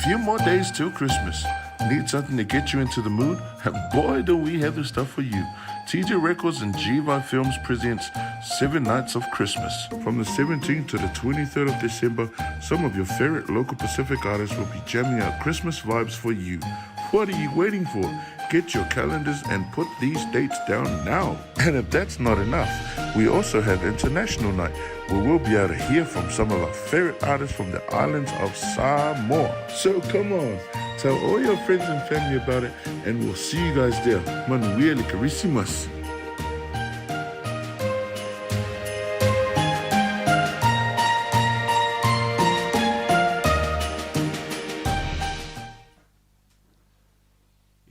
few more days till Christmas. Need something to get you into the mood? Boy, do we have the stuff for you. TJ Records and Jiva Films presents Seven Nights of Christmas. From the 17th to the 23rd of December, some of your favorite local Pacific artists will be jamming out Christmas vibes for you. What are you waiting for? Get your calendars and put these dates down now. And if that's not enough, we also have International Night, where we'll be able to hear from some of our favorite artists from the islands of Samoa. So come on, tell all your friends and family about it, and we'll see you guys there. Manuia le Christmas.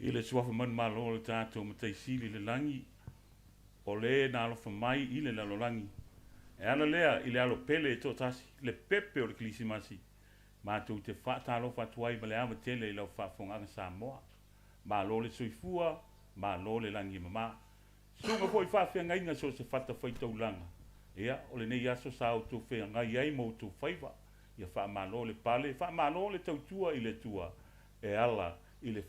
I le suafa manumalo o le tatou Matai Sili i le lagi, o le na alofa mai i le lalolagi. E ala lea i le alo pele e toatasi, le pepe o le Kerisimasi, matou te faatalofa atu ai ma le ava tele i lau faafofogaaga Samoa. Malo le soifua, malo le lagi e mama. Susuga foi i faafeagaiga so o se fatafaitaulaga, ia, o lenei aso sa outou feagai ai ma outou faiva, ia faamalo le pale, faamalo le tautua i le Atua e ala i le.